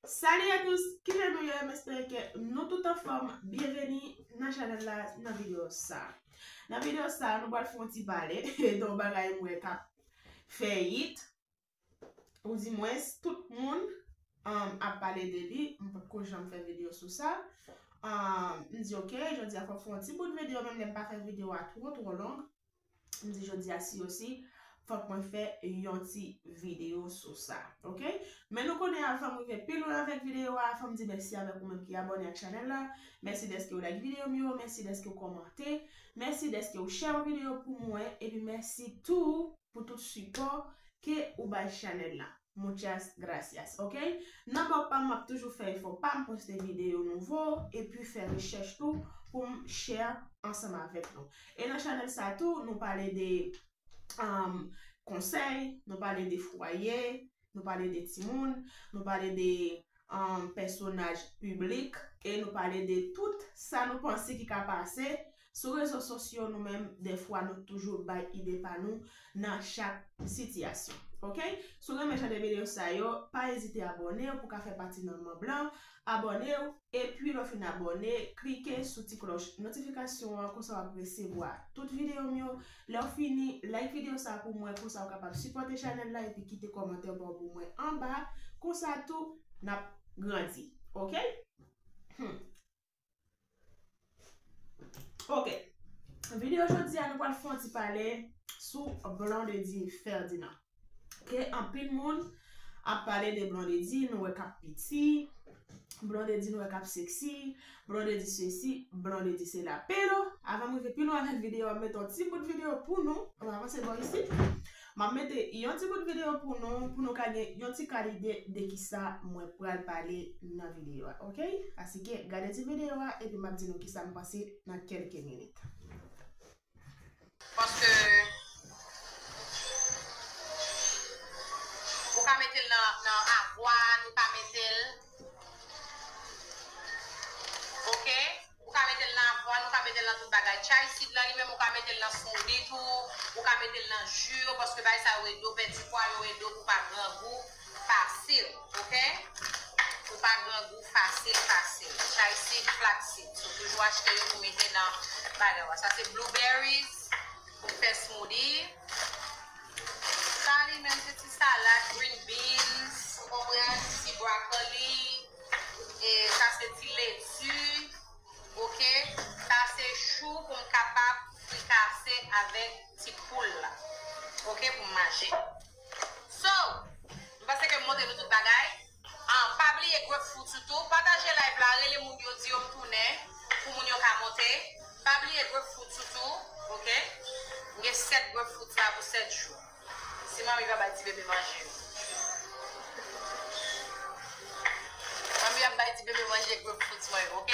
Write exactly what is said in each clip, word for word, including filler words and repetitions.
Salut à tous, kijan nou ye? M espere ke nou tout anfòm. Byenveni nan chanèl la, nan videyo sa. Nan videyo sa, nou pral fè yon ti pale de yon bagay m wè k ap fè hit, oudimwens tout moun um, ap pale de li. M potko janm fè videyo sou sa. Um, m di, ok, jodi a fòk fè yon ti bout videyo, menm lè m pa fè videyo a twò, twò long. M di jodi a si osi, fòk mwen fè yon ti videyo sou sa, ok? Men nou konnen, avan m rive pi lwen avèk videyo a, fò m di mèsi avèk ou menm ki abòne ak chanèl la. Mèsi dèske w like videyo m yo, mèsi dèske w kòmante, mèsi dèske w share videyo pou mwen, epi mèsi tou pou tout sipò ke ou bay chanèl la. Muchas gracias, ok? Nan bò pa m, m ap toujou fè efò pa m, poste videyo nouvo, epi fè rechèch tou pou m share ansanm avèk nou. E nan chanèl sa tou, nou pale de um, konsèy, nou pale de fwaye, nou pale de timoun, nou pale de um, pèsonaj piblik, e nou pale de tout sa nou panse ki ka pase sou rezo sosyo. Nou menm, dèfwa, nou toujou bay ide pa nou nan chak sitiyasyon. Ok? Si w renmen jan de videyo sa yo, pa ezite abòne w pou w ka fè pati nan manm lan. Abòne w, epi lè w fin abòne, klike sou ti klòch notifikasyon an, konsa w ap resevwa tout videyo m yo. Lè w fini, like videyo sa pou mwen, konsa w kapab sipòte chanèl la, epi kite kòmantè pa w pou mwen anba, konsa tou, n ap grandi. Ok? Hmm. Ok. Videyo jodi a, nou pral fè yon ti pale sou Blondedy Ferdinand. Ke anpil moun ap pale de Blondedy, nou wè k ap piti, Blondedy nou wè k ap seksi, Blondedy sesi, Blondedy sela. Pero, avan m rive pi lwen avèk videyo a, m mete yon ti bout videyo pou nou. Ann avanse bò isit. M ap mete yon ti bout videyo pou nou, pou nou ka gen yon ti ka lide de kisa mwen pral pale nan videyo a, ok? Asike, gade ti videyo a, epi m ap di nou kisa m panse nan kèlke minit. Paske ou ka mete l nan, nan avwàn, ou ka mete l, ok? Ou ka mete l nan avwàn, ou ka mete l nan tout bagay. Chai seed lan li menm, ou ka mete l nan smoothie tou, ou ka mete l nan ji yo, paske bagay sa yo ede w pèdi pwa, yo ede w pou w pa grangou fasil, ok? Pou w pa grangou fasil, fasil. Chai seed, flax seed. So, toujou achte yo pou mete nan bagay ou a. Sa se blueberries, pou m fè smoothie. Sa li menm se ti salad, green beans, ou konprann, ti broccoli, e sa se ti leti, ok? Sa se chou pou m kapab frikase avèk ti poul la, ok, pou m manje. So, m panse ke m montre nou tout bagay. Ah, pa bliye grapefruit ou tou. Pataje live la, rele moun yo, di yo m tounen pou moun yo ka monte. Pa bliye grapefruit ou tou, ok? M gen sèt grapefruit la pou sèt jou. Si manmi pa bay ti bebe manje yo. Manmi ap bay ti bebe manje grapefruit mwen yo, ok?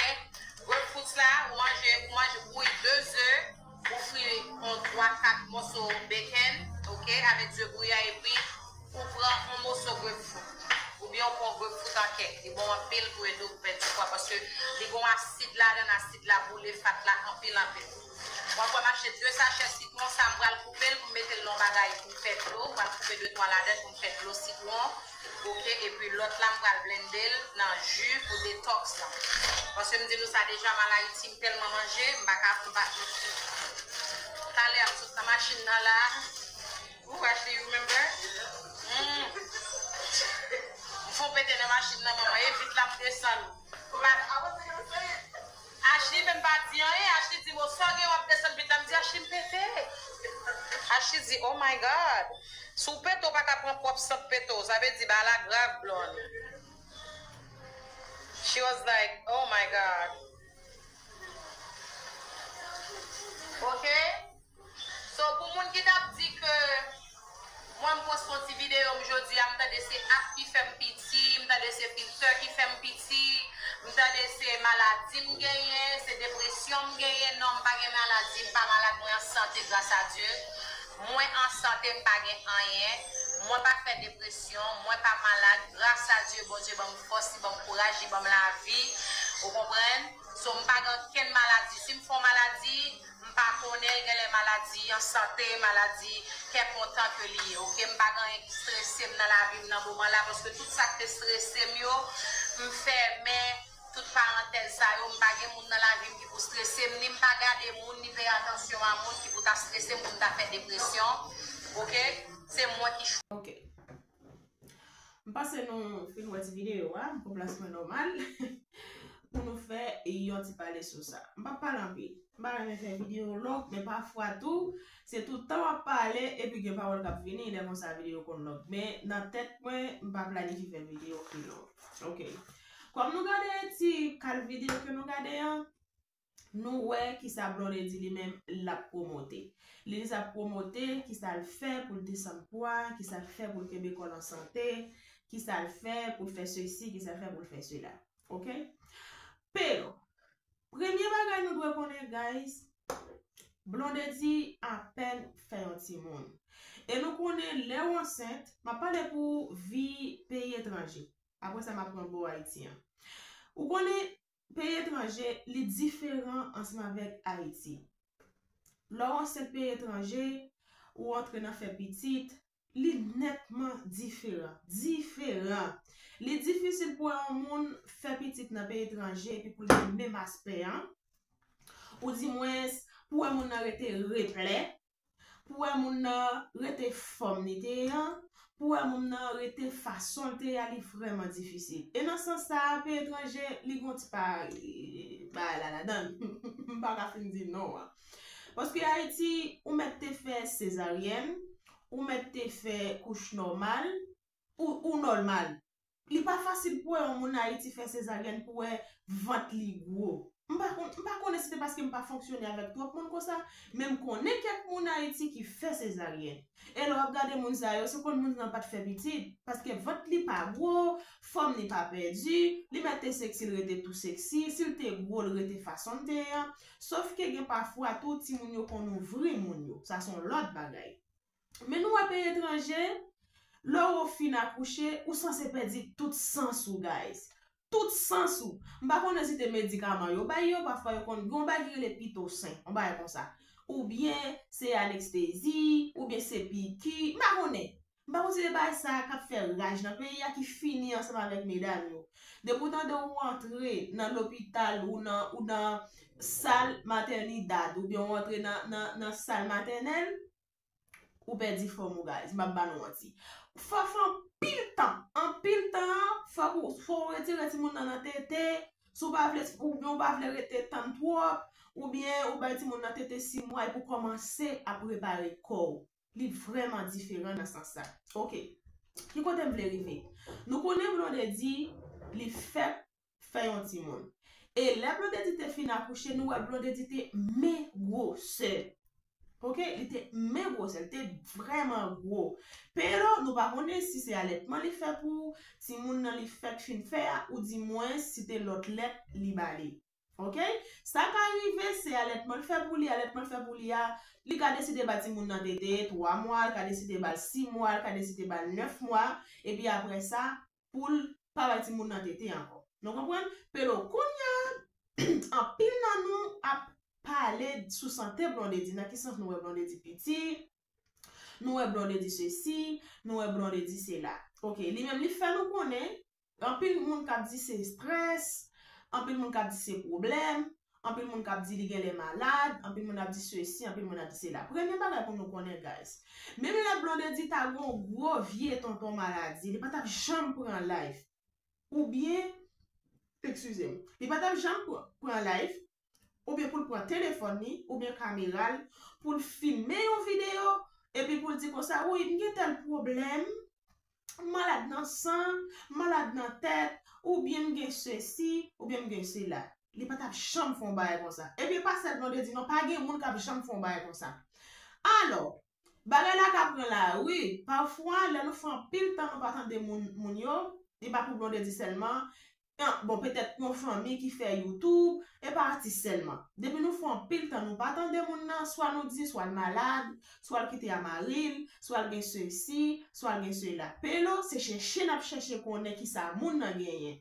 Grapefruit la, ou manje, ou manje, ou bouyi de ze, ou fri yon twa, kat moso bacon, ok, avèk ze bouyi a, epi ou pran yon moso grapefruit, oubyen ou pran yon grapefruit an kèk. Li bon anpil pou ede w pèdi pwa, paske li gen yon asid ladan l, asid la boule fat la anpil, anpil. W ap wè m achte de sachè sitwon, sa m pral koupe l pou m mete l nan yon bagay pou m fè dlo, m pral koupe de twa ladan l pou m fè dlo sitwon, ok, epi lòt la m pral blende l nan ji pou detox lan. Paske m di nou sa deja, m al Ayiti, m tèlman manje, m pa ka, m pa, talè a m sot nan machin nan la. Ou Ashley, you remember? Mm. M fon pete nan machin nan, manman, e vit la m desann. M pa, Ashley menm pa di anyen, Ashley di, "Bon, sa w gen w ap desann vit la?" M di, "Ashley, m pete." Ashley di, "Oh my God." Si w pete, w pa ka pran pwòp sant pete w. Sa vle di, bagay la grav, Blonde. She was like, "Oh my God." Ok? So, pou moun ki t ap di ke mwen m poste yon ti videyo m jodi a, m tande se app ki fè m piti, m tande se filtè ki fè m piti, m tande se maladi m genyen, se depresyon m genyen. Non, m pa gen maladi, m pa malad, mwen an sante, gras a Dye. Mwen an sante, m pa gen anyen. Mwen pa fè depresyon, mwen pa malad, gras a Dye, Bondye ban m fòs, li ban m kouraj, li ban m lavi. Ou konprann? So, m pa gen okenn maladi. Si m fè yon maladi, m pa konnen l, genlè maladi an sante, maladi kè kontan ke li ye, ok? M pa gen anyen ki strese m nan lavi m nan moman la, paske tout sa k te strese m yo, M fèmen tout parantèz sa yo, m pa gen moun nan lavi m ki pou strese m, ni m pa gade moun, ni peye atansyon a moun ki pou ta strese m pou m ta fè depresyon. Oke? Se mwen ki chwazi. Oke. M panse nou fin wè ti videyo a, m pran plas mwen nòmal pou nou fè yon ti pale sou sa. M p ap pale anpil. M pa renmen fè videyo long, men pafwa tou, se tout tan w ap pale epi gen pawòl k ap vini, lè konsa videyo konn long. Men nan tèt mwen, m pa planifye fè videyo pi long. Oke. Kòm nou gade ti kal videyo ke nou gade an, nou wè kisa Blondedy li menm l ap pwomote. Li ap pwomote kisa l fè pou l desann pwa, kisa l fè pou l kenbe kò l an sante, kisa l fè pou l fè sesi, kisa l fè pou l fè sela. Oke? Pero, premye bagay nou dwe konnen, guys, Blondedy apèn fè yon timoun. E nou konnen lè w ansent, m ap pale pou vi peyi etranje. Apre sa, m ap pran bò Ayiti an. Ou konnen, peyi etranje, li diferan ansanm avèk Ayiti. Lè w ansent peyi etranje, ou antre nan fè pitit, li nètman diferan. Diferan. Li difisil pou wè yon moun fè pitit nan peyi etranje epi pou l gen menm aspè an. Oudimwens, pou wè moun nan rete replè, pou wè moun nan rete fòm li te ye an, pou wè moun nan rete fason l te ye a, li vrèman difisil. E nan sans sa a, peyi etranje, li gon ti pa, bagay la ladan l. M pa ka fin di non an. Paske Ayiti, ou mèt te fè sezaryèn, ou mèt te fè kouch nòmal, ou, ou nòmal. Li pa fasil pou wè yon moun Ayiti fè sezaryèn pou wè vant li gwo. M pa kon, m pa konnen si se paske m pa fonksyone avèk twòp moun konsa, men m konnen kèk moun Ayiti ki fè sezaryèn. E lè w ap gade moun sa yo, se konn moun nan pa t fè pitit, paske vant li pa gwo, fòm li pa pèdi, li mèt te seksi, l rete tou seksi, si l te gwo, l rete fason l te ye an. Sòf ke gen pafwa tou, timoun yo konn ouvri moun yo. Sa se yon lòt bagay. Men nou wè peyi etranje, lè w fin akouche, ou sanse pèdi tout sans ou, guys. Tout sans ou. M pa konnen si te medikaman yo bay yo, pafwa yo konn gen yon bagay ki rele pitosen, yon bagay konsa. Oubyen se anestezi, oubyen se piki, m pa konnen. M pa konn si se bagay sa k ap fè raj nan peyi a ki fini ansanm avèk medam yo. Depi w tande w antre nan lopital ou nan, ou nan sal matènidad, oubyen w antre nan, nan, nan sal matènèl, ou pèdi fòm ou, guys. M p ap ba nou manti. Fò w fè anpil tan. Anpil tan an, fòk ou, fò w retire timoun nan nan tete. Si w pa vle, oubyen w pa vle rete tann twòp, oubyen ou bay timoun nan tete sis mwa epi w kòmanse ap repare kò w. Li vrèman diferan nan sans sa. Oke. Ki kote m vle rive? Nou konnen Blondedy, li fèk fè yon timoun. E lè Blondedy te fin akouche, nou wè Blondedy te men gwosè. Oke? Li te men gwosè, li te vrèman gwo. Pero, nou pa konnen si se alètman li fè pou timoun nan li fèk fin fè a, oudimwens si te lòt lèt li ba li. Oke? Sa ka rive, se alètman l fè pou li, alètman l fè pou li a, li ka deside ba timoun nan tete twa mwa, li ka deside ba l sis mwa, li ka deside ba l nèf mwa, epi apre sa, pou l pa bay timoun nan tete ankò. Nou konprann? Pero kounye a, anpil nan nou ap pale sou sante Blondedy, nan ki sans nou wè Blondedy piti, nou wè Blondedy sesi, nou wè Blondedy sela. Oke, li menm li fè nou konnen, anpil moun k ap di se strès, anpil moun k ap di se pwoblèm, anpil moun k ap di li genlè malad, anpil moun ap di sesi, anpil moun ap di sela. Premye bagay pou nou konnen, guys, menm lè Blondedy ta gon gwo vye tonton maladi, li pa t ap janm pran live. Oubyen, eskize m, li pa t ap janm pran, pran live, oubyen pou l pran telefòn li, oubyen kamera l, pou l filme yon videyo, epi pou l di konsa, wi, m gen tèl pwoblèm, m malad nan san, m malad nan tèt, oubyen m gen sesi, oubyen m gen sela. Li pa t ap janm fè yon bagay konsa. Epi e pa sèl Blondedy non, pa gen moun k ap janm fè yon bagay konsa. Alò, bagay la ka pran lari. Pafwa, lè nou fè anpil tan nou pa tande moun, moun yo, li pa pou Blondedy sèlman. Bon, petèt yon fanmi ki fè YouTube, e pa atis sèlman. Depi nou fè anpil tan nou pa tande moun nan, swa nou di, swa l malad, swa l kite a mari l, swa l gen sesi, swa l gen sela. Pero, se chèche n ap chèche konnen kisa moun nan genyen.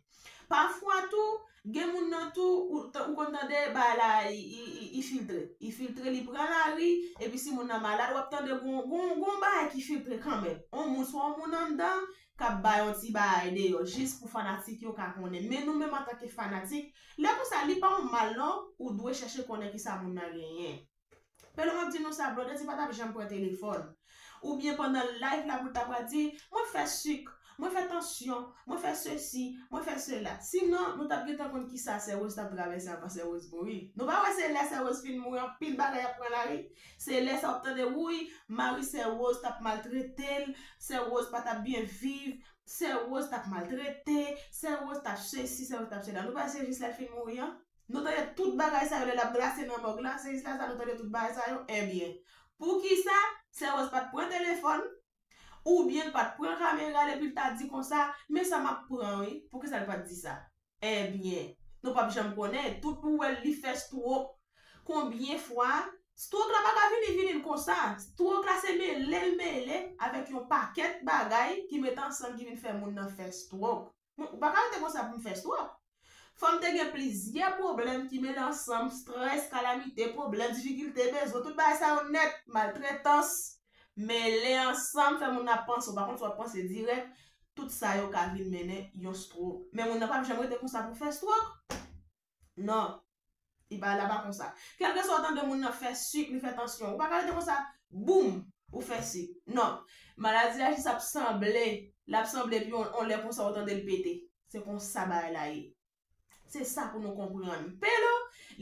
Pafwa tou, gen moun nan tou, ou, ou konn tande bagay la, i, i, i, i filtre. I filtre, li pran lari, epi si moun nan malad, w ap tande gon, gon, gon bagay ki filtre kanmenm. On moun, swa on moun anndan, k ap bay yon ti bagay deyò, jis pou fanatik yo ka konnen. Men nou menm antanke fanatik, lè konsa, li pa yon mal non, ou dwe chèche konnen kisa moun nan genyen. Pelo, m ap di nou sa, Blondedy pa t ap janm pran telefòn. Oubyen pandan live la pou l ta pral di, mwen fè sik, mwen fè tansyon, mwen fè sesi, mwen fè sela. Sinon, nou t ap gentan konn kisa Sè Rose t ap travèse anvan Sè Rose mouri. Nou pa wè se lè Sè Rose fin mouri, anpil bagay ap pran lari. Se lè sa w ap tande, wi, mari Sè Rose t ap maltrete l, Sè Rose pa t ap byen viv, Sè Rose t ap maltrete, Sè Rose t ap sesi, Sè Rose t ap sela. Nou pa wè se jis lè l fin mouri an? Nou tande tout bagay sa yo lè l ap glase nan mòg la, se jis la sa nou tande tout bagay sa yo? Ebyen, poukisa Sè Rose pa t pran telefòn, oubyen l pa t pran kamera l epi l ta di konsa, men sa m ap pran wi, poukisa l pa t di sa? Ebyen, nou p ap janm konnen, tout pou wè li fè stroke. Konbyen fwa? Stroke la pa ka vini, vini l konsa. Stroke la se mele l mele avèk yon pakèt bagay ki mete ansanm ki vin fè moun nan fè stroke. Mwen, ou pa ka rete konsa pou m fè stroke. Fò m te gen plizyè pwoblèm ki mele ansanm, strès, kalamite, pwoblèm, difikilte, bezwen, tout bagay sa yo nèt, maltretans, mele ansanm, fè moun nan panse, ou pa konn si w ap panse dirèk, tout sa yo ka vin mennen yon stroke. Men moun nan p ap janm rete konsa pou fè stroke. Non. Li pa la pa konsa. Kèlkeswa w tande moun nan fè sik, li fè tansyon, ou pa ka rete konsa, boum, ou fè sik. Non. Maladi a jis ap sanble, l ap sanble epi on, on lè konsa ou tande l pete. Se konsa bagay la ye. Se sa pou nou konprann. Pelo,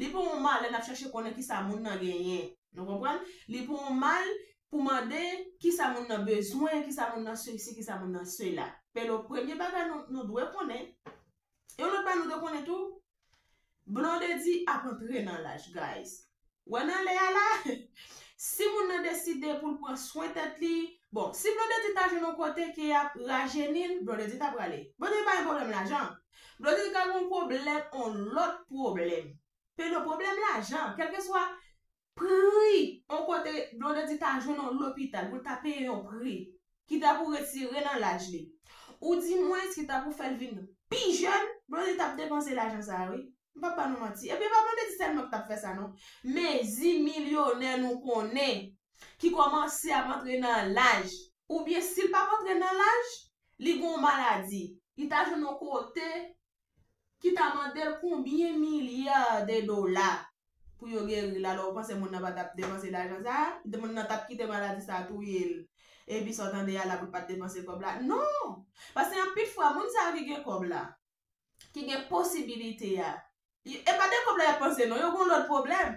li pa yon mal lè n ap chache konnen kisa moun nan genyen. Nou konprann? Li pa yon mal pou mande kisa moun nan bezwen, kisa moun nan sesi, kisa moun nan sela. Pelo, premye bagay nou, nou dwe konnen, e yon lòt bagay nou dwe konnen tou, Blondedy ap antre nan laj, guys. Wè nan lè a la, si moun nan deside pou l pran swen tèt li, bon, si Blondedy ta jwenn yon kote ke y ap rajeni l, Blondedy ta prale. Blondedy pa gen pwoblèm lajan. Blondedy ka gen yon pwoblèm, yon lòt pwoblèm. Pelo, pwoblèm lajan, kèlkeswa pri yon kote Blondedy ta jwenn yon lopital, pou l ta peye yon pri, ki ta pou retire nan laj li. Ou di mwens ki ta pou fè l vin pi jèn, Blondedy t ap depanse lajan sa a, wi. M p ap ba nou manti. Epi e pa Blondedy sèlman ki t ap fè sa, non. Mezi milyonè nou konnen ki kòmanse ap antre nan laj. Oubyen si l p ap antre nan laj, li gen yon maladi. Li ta jwenn yon kote ki ta mande l konbyen milya de dola pou yo geri l. Alò, ou panse moun nan pa t ap depanse lajan sa a? Moun nan t ap kite maladi sa a touye l. Epi sa w tande a la pou l pa t depanse kòb la? Non! Paske anpil fwa, moun sa yo ki gen kòb la, ki gen posibilite a, e pa de kòb la y ap panse, non, yo gen yon lòt pwoblèm.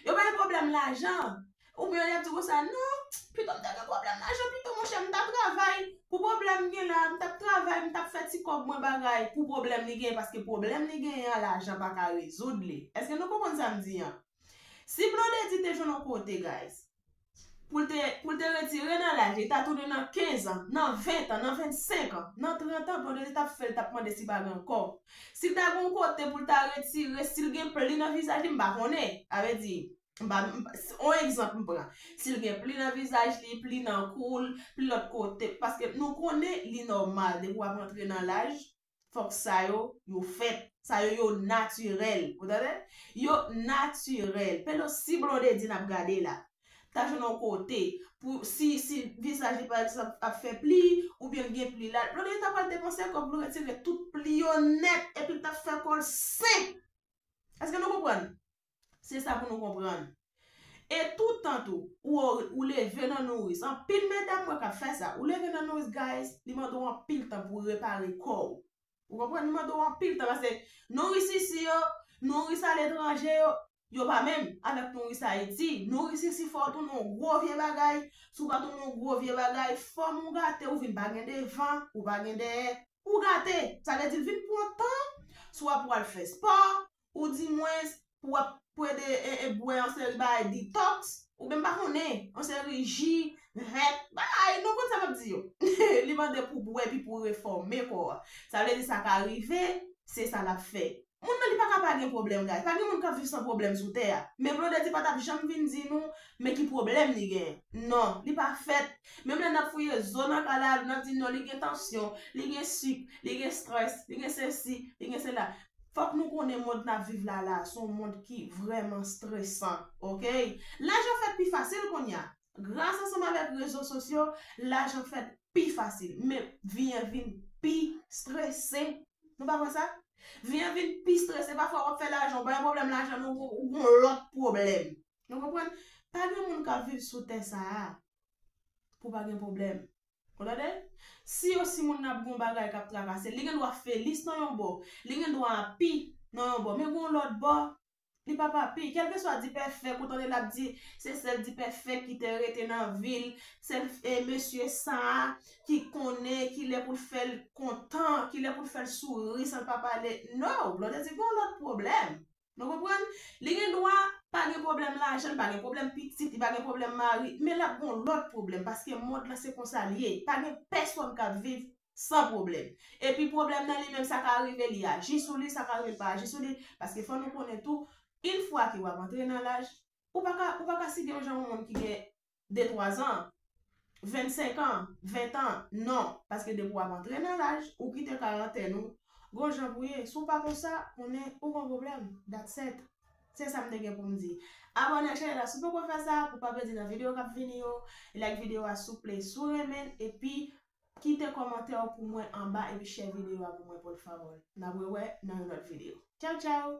Yo pa gen pwoblèm lajan. Oubyen y ap di konsa, non, pito m te gen pwoblèm lajan, pito monchè m ta travay. Pou pwoblèm gen la, m t ap travay, m t ap fè ti kòb mwen bagay. Pou pwoblèm li genyen, paske pwoblèm li genyen an, lajan pa ka rezoud li. Èske nou konprann sa m di an? Si Blondedy te jwenn yon kote, guys, pou l te, pou l te retire nan laj, li ta tounen nan kenz an, nan ven an, nan vennsenk an, nan trant an, Blondedy t ap fè l, t ap mande si pa gen ankò. Si l ta gen yon kote pou l ta retire, si l gen pli nan vizaj li, m pa konnen. A vle di, m pa, m pa, s-, on egzanp m pran. Si l gen pli nan vizaj li, pli nan kou l, pli lòt kote, paske nou konnen li nòmal, depi w ap antre nan laj, fòk sa yo, yo fèt. Sa yo, yo natirèl. Ou tande? Yo natirèl. Pelo, si Blondedy n ap gade la, ta jwenn yon kote, pou, si, si vizaj li, pa egzanp, ap fè pli, oubyen l gen pli la, Blondedy ta pral depanse kòb pou l retire tout pli yo nèt, epi l t ap fè kò l senp. Èske nou konprann? Se sa pou nou konprann. E toutan tou, ou, ou leve nan nouris. Anpil medam mwen k ap fè sa. Ou leve nan nouris, guys, li mande w anpil tan pou repare kò w. Ou konprann? Li mande w anpil tan, paske nouris isi yo, nouris aletranje yo, yo pa menm avèk nouris Ayiti. Nouris isi fò w tounen yon gwo vye bagay. Si w pa tounen yon gwo vye bagay, fòm ou gate, ou vin pa gen devan, ou pa gen dèyè, ou gate. Sa vle di l vin pran tan, si w ap pral fè spò, ou di mwens, pou w ap pwede e, e, bwè yon seri bagay detox, oubyen m pa konnen, yon seri ji vèt, bagay, nou konn sa m ap di yo. Li mande pou bwè epi pou refòme kò a. Sa vle di sa ka rive, se sa l ap fè. Moun nan li pa ka pa gen pwoblèm, guys. Pa gen moun k ap viv san pwoblèm sou tè a. Men Blondedy pa t ap janm vin di nou, men ki pwoblèm li genyen. Non, li pa fèt. Menm lè n ap fouye zo nan kay la, n ap di non, li gen tansyon, li gen sik, li gen strès, li gen sesi, li gen sela. Fòk nou konnen mond n ap viv la la, se yon mond ki vrèman stresan, oke? Lajan fèt pi fasil kounye a. Gras ansanm avèk rezo sosyo, lajan fèt pi fasil. Men vi an vin pi strese. Nou pa kwè sa? Vi an vin pi strese. Pafwa w ap fè lajan, w pa gen pwoblèm lajan, non, ou gon lòt pwoblèm. Nou konprann? Pa gen moun k ap viv sou tè sa a pou pa gen pwoblèm. Ou tande? Si yo, si moun nan ap gon bagay k ap trakase, li gen dwa felis nan yon bò, li gen dwa api nan yon bò, men gon lòt bò, li p ap api. Kèlkeswa dipèfèk ou tande l ap di, se sèl dipèfèk ki te rete nan vil, sèl e mesye sa a ki konnen kilè pou l fè l kontan, kilè pou l fè l souri san l pa pale. No, Blondedy gon lòt pwoblèm. Nou konprann? Li gen dwa pa gen pwoblèm lajan, li pa gen pwoblèm pitit, li pa gen pwoblèm mari, men l ap gon lòt pwoblèm, paske mond lan se konsa l ye. Pa gen pèsonn k ap viv san pwoblèm. Epi pwoblèm nan li menm, sa ka rive li aji sou li, sa ka rive li pa aji sou li, paske fò nou konnen tou, yon fwa ke w ap antre nan laj, ou pa ka, ou pa ka site yon jan yon moun ki gen de twa zan, vennsenk an, ven an, non. Paske depi w ap antre nan laj, ou kite karantèn ou, gon jan pou ye. Si w pa konsa, konnen ou gon pwoblèm. That's it. Se sa m te gen pou m di. Abòne ak chanèl la si w poko fè sa, pou w pa pèdi nan videyo k ap vini yo. Like videyo a souple si w renmen l, epi kite kòmantè w pou mwen anba, epi share videyo a pou mwen, por favor. N ap rewè nan yon lòt videyo. Tchaw, tchaw!